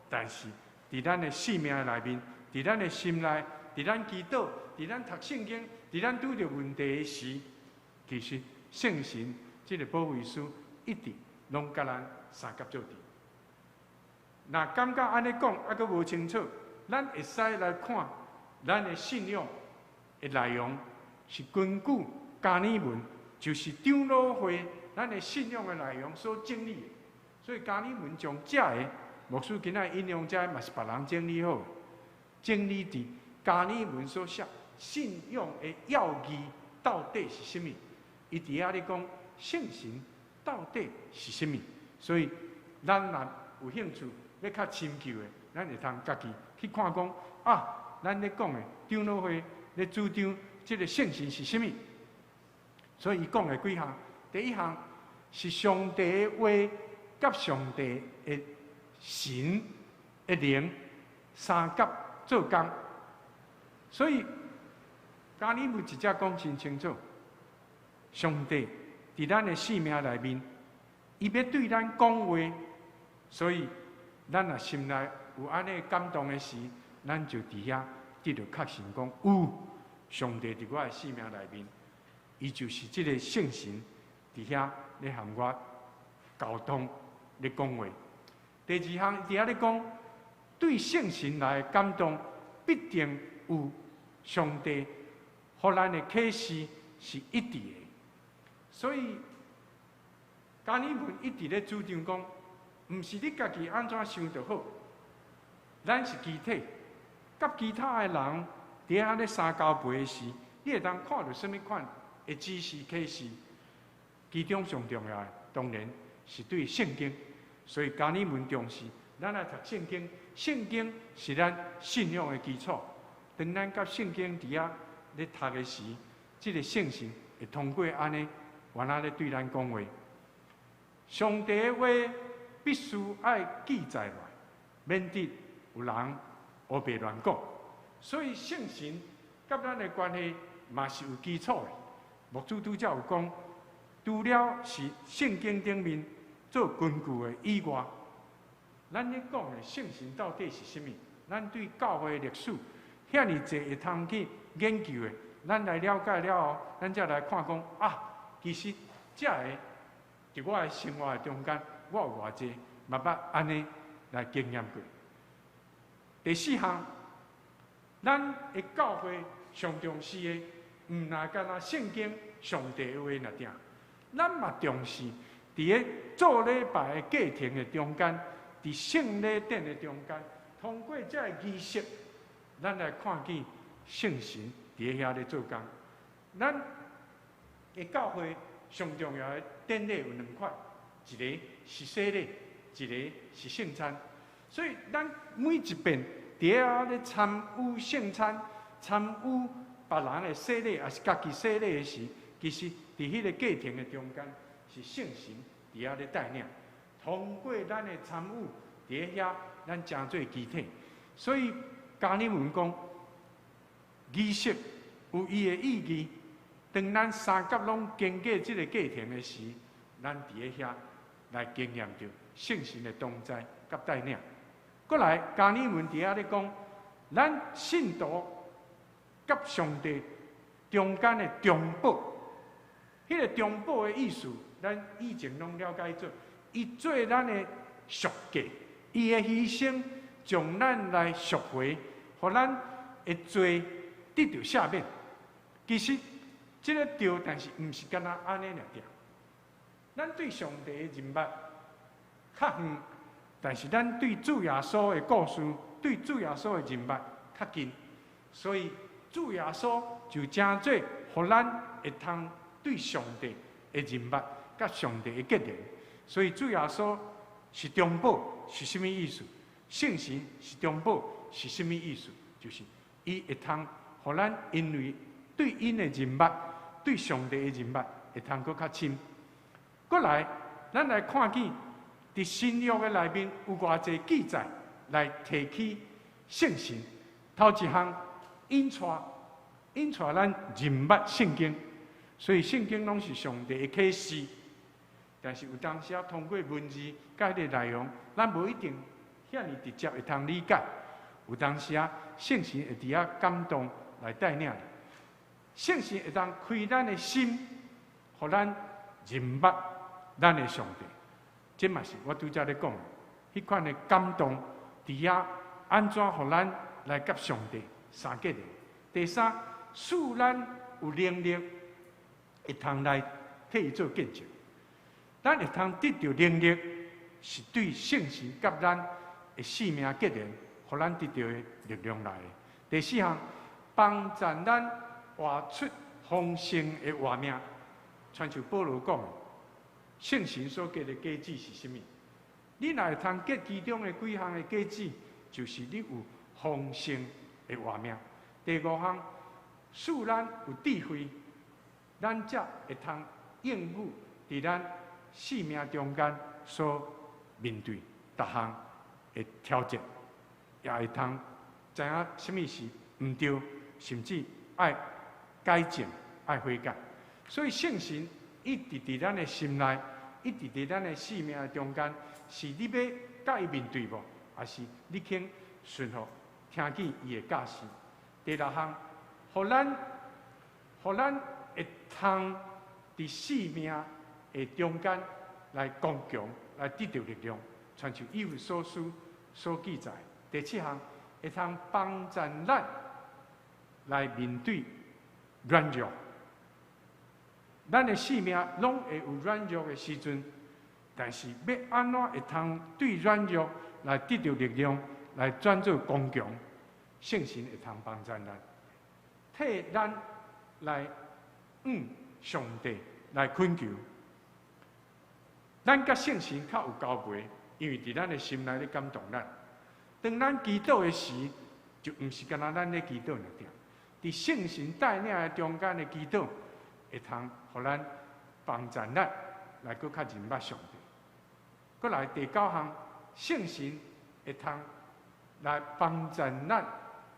但是佇咱的生命內面，佇咱的心內，佇咱祈禱，佇咱讀聖經，佇咱拄著問題的時，其實聖神這个保惠師一直攏佮咱相佮做陣。若感覺按呢講猶閣無清楚，咱會使來看咱的信仰的內容是根據迦爾文，就是長老會咱的信仰的內容所整理的。所以迦爾文將這个牧師今仔引用這个嘛是別人整理好，整理佇迦爾文所寫信仰的要義到底是啥物？伊佇遐咧講聖神到底是啥物？所以咱若有興趣欲較深究的，咱會通家己去看講啊，咱咧講的長老會咧主張這个聖神是啥物？所以伊講的幾項，第一項是上帝的話佮上帝的神的靈相佮做工，所以迦爾文直接講真清楚，上帝佇咱的生命內面，伊欲對咱講話，所以咱若心內有按呢感動的時，咱就佇遐得著確信講有上帝佇我的生命內面，伊就是這个聖神佇遐咧和我溝通、咧講話。第二項佇遐咧講，對聖神來感動，必定有上帝予咱的啟示是一致的。所以，迦爾文一直咧主張講，毋是你家己按怎想就好，咱是肢體，佮其他的人佇遐咧相交陪的時，你會當看著啥物款的指示啟示。其中上重要的，當然是對聖經。所以迦爾文重視，咱愛讀聖經，聖經是咱信仰的基礎。當咱佮聖經佇遐咧讀的時，這个聖神會通過按呢，原來咧對咱講話。上帝的話必須愛記載落來，免得有人烏白亂講。所以聖神佮咱的關係嘛是有基礎的。牧師拄才有講，除了是聖經頂面做根據的以外，咱咧講的聖神到底是啥物？咱對教會歷史遐爾濟會通去研究的，咱來了解了後，咱才來看講啊，其實這个佇我的生活的中間，我有偌濟嘛捌按呢來經驗過。第四項，咱的教會上重視的，毋但干焦聖經上帝的話爾定，咱嘛重視佇咧做禮拜的過程的中間，佇聖禮典的中間，通過這个儀式，咱來看見聖神佇遐咧做工。咱的教會上重要的典禮有兩款，一个是洗禮，一个是聖餐。所以咱每一遍佇遐咧參與聖餐、參與別人的洗禮，抑是家己洗禮的時，其實佇彼个過程的中間，是聖神佇遐咧帶領。通過咱的參與，佇遐咱成做肢體。所以迦爾文講，儀式有伊的意義。當咱三甲攏經過這个過程的時，咱佇咧遐來經驗著聖神的同在佮帶領。過來，迦爾文佇遐咧講，咱信徒佮上帝中間的中保，彼个中保的意思，咱以前攏了解做，伊做咱的贖價，伊的犧牲將咱來贖回，予咱的罪得著赦免。其實這个對，但是毋是干焦按呢爾對。咱對上帝的認捌較遠，但是咱對主耶穌的故事，對主耶穌的認捌較近，所以主耶穌就成做予咱會通對上帝的認捌，佮上帝的結連。所以主耶穌是中保，是啥物意思？聖神是中保，是啥物意思？就是伊會通予咱因為對𪜶的認捌，對上帝的認捌，會通閣較深。閣來，咱來看見佇新約的內面有偌濟記載來提起聖神。頭一項，引帶引帶咱認捌聖經，所以聖經攏是上帝的啟示。但是有當時仔通過文字佮彼个內容，咱無一定遐爾直接會通理解。有當時仔聖神會佇遐感動來帶領你，聖神會當開咱的心，予咱認捌咱的上帝。這嘛是我拄才咧講的，彼款的感動佇遐按怎予咱來佮上帝相結連。第三，賜咱有能力會通來替伊做見證。咱會通得著能力，是對聖神佮咱的生命結連，予咱得著的力量來的。第四項，幫助咱活出豐盛的活命。親像保羅講的，聖神所結的果子是啥物？你若會通結其中的幾項的果子，就是你有豐盛的活命。第五項，賜咱有智慧，咱才會通應付佇咱生命中間所面對逐項的挑戰，也會通知影啥物是毋對，甚至愛改正、愛悔改。所以聖神一直佇咱的心內，一直佇咱的生命的中間，是你欲佮伊面對無，抑是你肯順服聽見伊的教示？第六項，予咱會通佇生命的中間來剛強，來得著力量，親像以弗所書所記載。第七項，會通幫助咱來面對軟弱。咱的生命攏會有軟弱的時陣，但是欲按怎會通對軟弱來得著力量，來轉做剛強？聖神會通幫助咱，替咱來向上帝來懇求。咱佮聖神較有交陪，因為佇咱的心內咧感動咱。當咱祈禱的時，就毋是干焦咱咧祈禱爾對。佇聖神帶領的中間的祈禱，會通予咱幫助咱來閣較認捌上帝。閣來第九項，聖神會通來幫助咱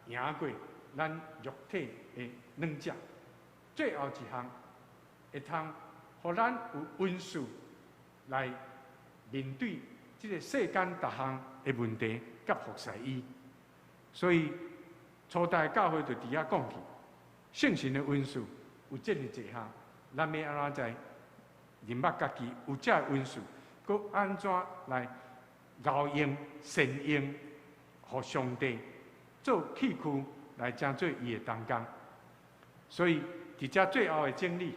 贏過咱肉體的軟弱。最後一項，會通予咱有恩賜來面對這个世間逐項的問題，佮服侍伊。所以初代教會就佇遐講起，聖神的恩賜有這爾濟項，咱欲按怎在認捌家己有這个恩賜，閣按怎來熬用善用，予上帝做器具來成做伊的同工。所以佇遮最後的整理，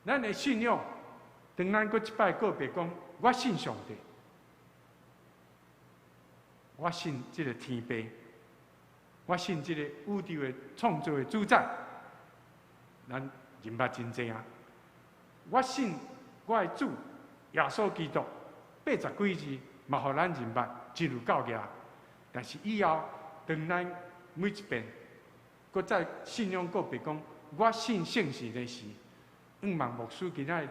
咱的信仰，當咱閣一擺告白講，我信上帝，我信這个天父，我信這个宇宙的創造的主宰，咱認捌真濟啊！我信我的主耶穌基督，八十幾字嘛，予咱認捌真有夠額。但是以後，當咱每一遍閣再信仰告白講，我信聖神的時，向望牧師今仔日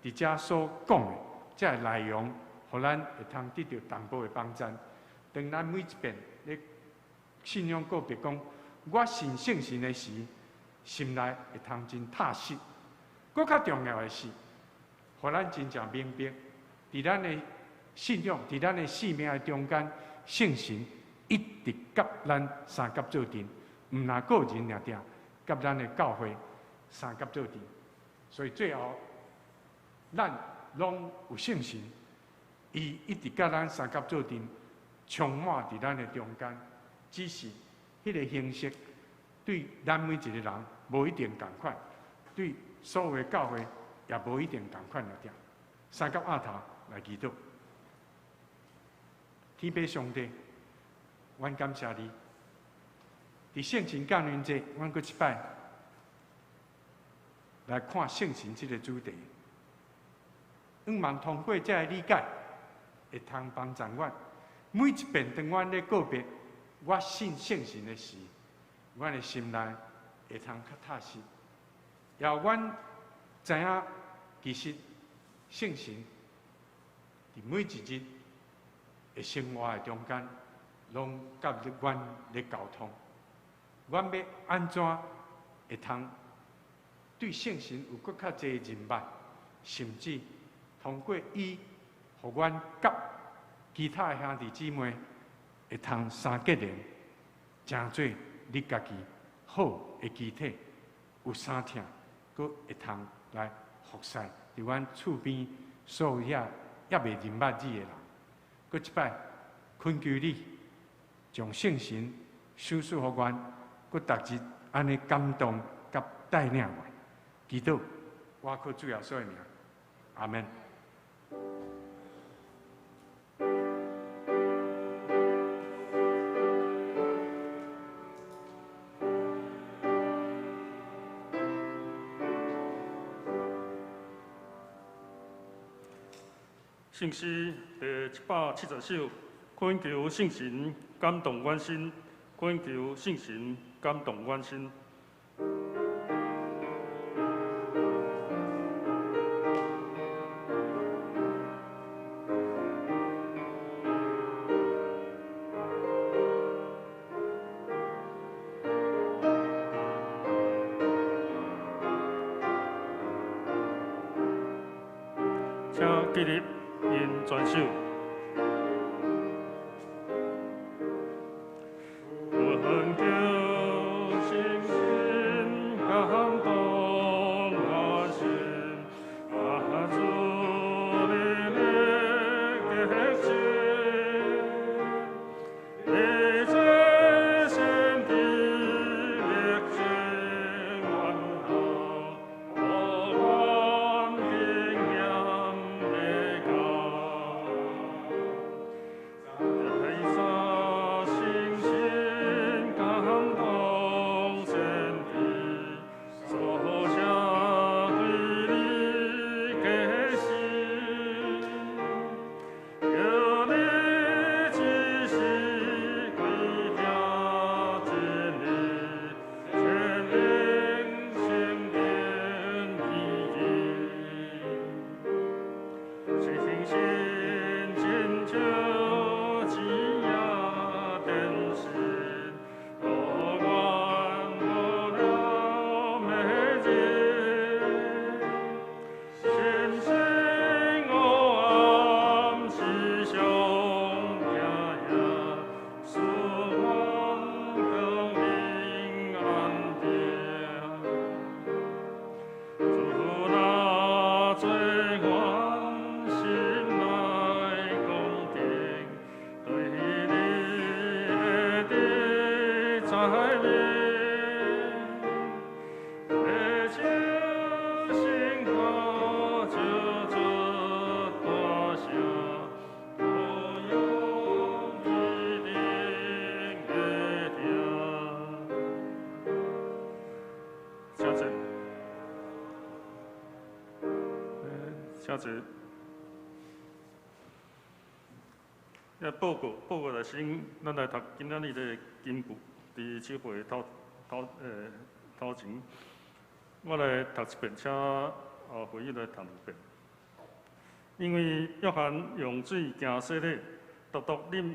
佇遮所講的這个內容，予咱會通得著淡薄的幫助。當咱每一遍咧信仰告白講，我信聖神的時，心內會通真踏實。閣較重要的是，予咱真正明白，佇咱的信仰，佇咱的生命的中間，聖神一直佮咱相佮做陣，毋但個人爾定，佮咱的教會相佮做陣。所以最後，咱攏有聖神，伊一直佮咱相佮做陣，充滿佇咱的中間。只是彼个形式對咱每一個人無一定仝款，對所有的教會也無一定仝款的點。相佮徛頭來祈禱，天父上帝，阮感謝你。佇聖神降臨節，阮閣一擺來看聖神這个主題。向望通過這个理解，會通幫助阮每一遍當阮咧告別我信聖神的時，阮的心內會通較踏實。也阮知影，其實聖神佇每一日的生活的中間，攏佮阮咧溝通。阮欲按怎會通對聖神有閣較濟認捌，甚至通過伊，予阮佮其他的兄弟姊妹會通相結連，成做你家己好的肢體，有相疼，閣會通來服侍佇阮厝邊所有遐猶未認捌你的人。閣一擺懇求你，將聖神賞賜予阮，閣逐日按呢感動佮帶領阮。祈禱，我靠主耶穌的名，阿們。聖詩第770首，懇求聖神感動阮心，懇求聖神感動阮心。請起立，𪜶全首。懇求聖神感動我心，主你的潔淨，你這聖的歷程阮好，予阮經驗的教。在聖神感動先知，所寫對你的詩，叫你只是歸聽真理，全能聖靈奇迹。聖神親像一夜電視，予阮無了迷日。深深黑暗是上行夜，賜阮光明安定。主若做阮心內宮殿，對你的在面，日照星河照出大聲，無用一定會聽。請坐。請坐。遐報告報告來先，咱來讀今仔日的經句，佇這回頭頭頭前，我來讀一遍，請會議來讀兩遍。因為約翰用水行洗禮，獨獨恁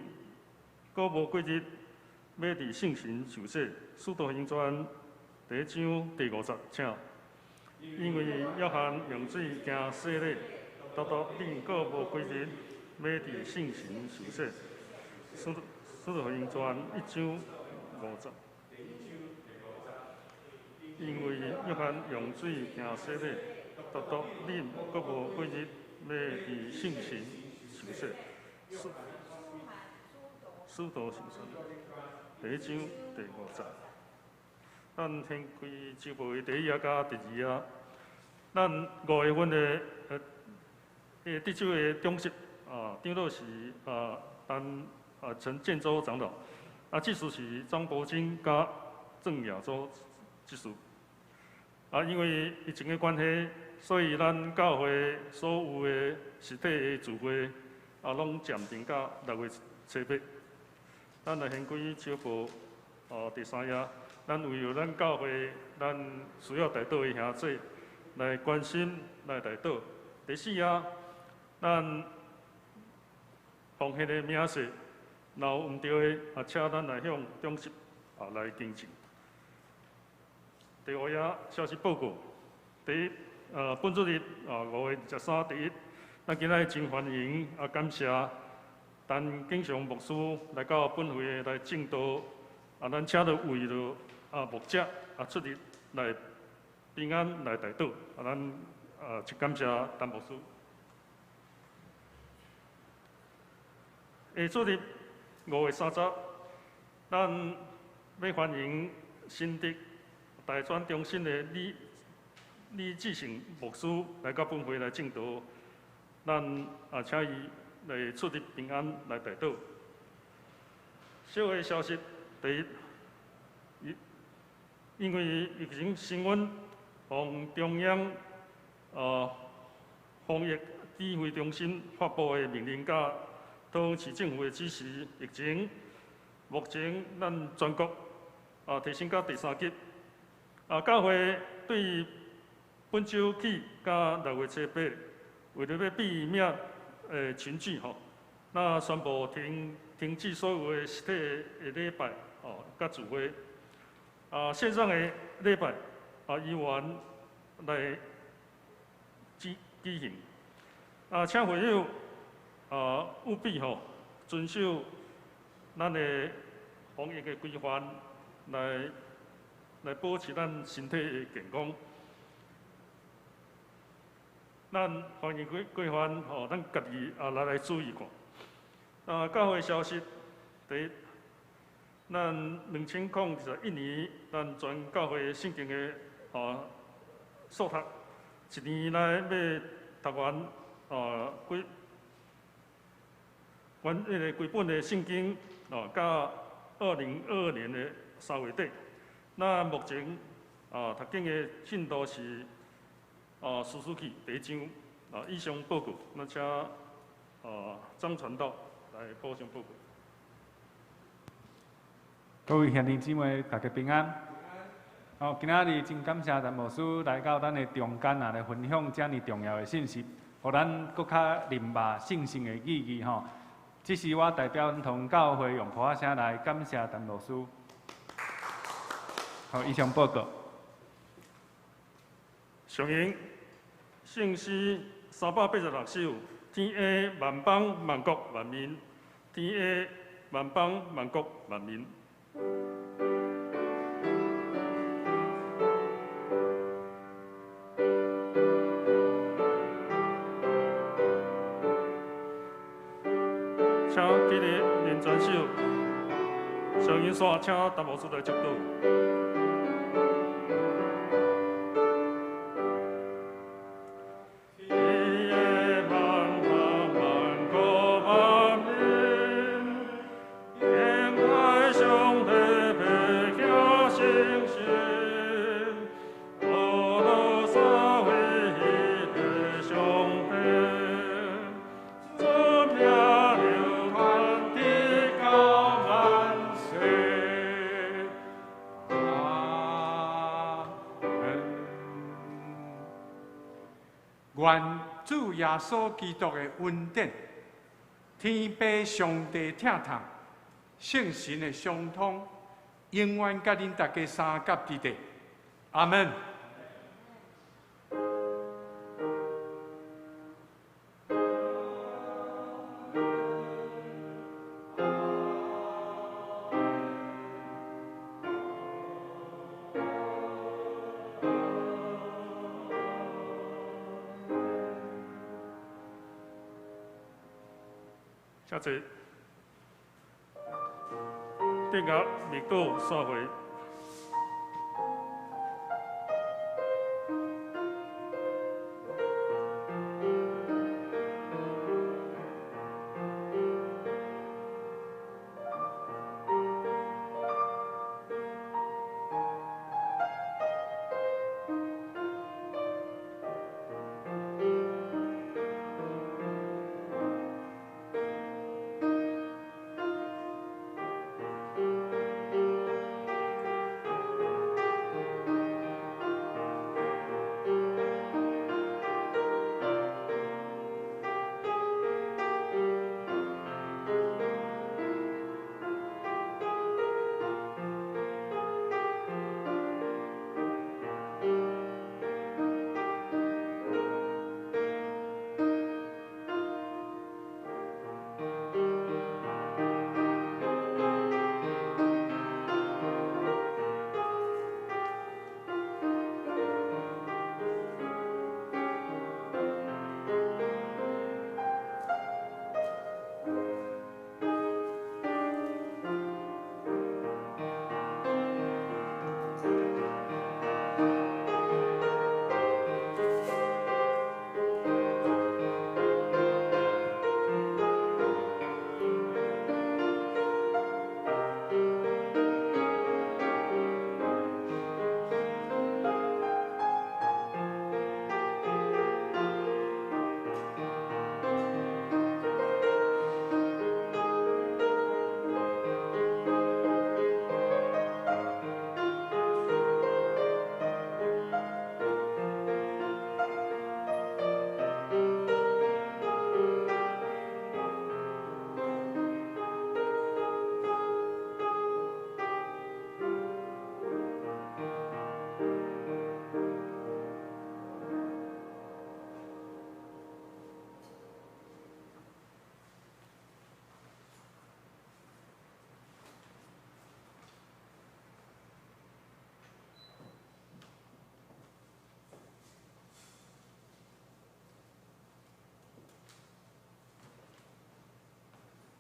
閣無幾日，欲佇聖神受洗。使徒行傳第一章第五節，請。因為約翰用水行洗禮，獨獨恁閣無幾日，欲佇聖神受洗。使徒行傳一章五節。因為約翰用水行洗禮，獨獨恁閣無幾日，欲佇聖神受謝。使徒行傳第一章第五節。咱掀開週報的第一頁佮第二頁，咱5月份的得主的長執啊，長老是啊，陳啊陳建州長老，啊，執事是張伯金佮鄭亞洲執事。啊，因為疫情的關係，所以咱教會所有的實體的聚會啊，攏暫停到6月初8。咱來掀開週報啊第三頁，咱為著咱教會咱需要代禱的兄弟來關心來代禱。第四頁，咱奉獻的明細，若有毋對的，啊，請咱來向長執啊來更正。第五頁消息報告，第一，本主日啊5月23第一，咱今仔日真歡迎啊，感謝陳景祥牧師來到本會來證道，啊，咱請著為著啊牧者啊出入來平安來代禱，啊，咱啊真感謝陳牧師。下主日5月30，咱欲歡迎新竹大專中心的李李志成牧師來到本會來證道，咱啊請伊來出入平安來代禱。小的消息，第一，因為疫情升溫，予中央防疫指揮中心發布的命令，佮桃園市政府的指示，疫情目前咱全國啊提升到第三級。啊，教會對本週起到6月初8，為著欲避免群聚吼，那宣布停止所有的實體的禮拜吼，佮聚會。啊，線上的禮拜啊，依原來舉行。啊，請會友啊務必吼遵守咱的防疫的規範，來保持咱身體的健康。咱防疫規範吼，咱家己也來注意看。啊，教會消息，第一，咱2021年，咱全教會聖經的啊速讀，一年內欲讀完啊幾，阮彼个規本的聖經哦，到2022年的3月底。那目前啊，讀經的進度是啊，士師記第一章啊，以上報告，咱請啊張傳道來補充報告。各位兄弟姊妹，大家平安。好，今仔日真感謝陳牧師來到咱的中間啊，來分享遮爾重要的信息，予咱閣較明白聖經的意義吼。這是我代表咱同教會用鼓仔聲來感謝陳牧師。好，以上報告。上引聖詩386首，天下萬邦萬國萬民，天下萬邦萬國萬民。請起立念全首，上引煞請陳牧師來祝禱。願主耶穌基督的恩典、天父上帝疼痛、聖神的相通，永遠佮恁大家相佮佇底。阿門。請坐。殿下，未到散會。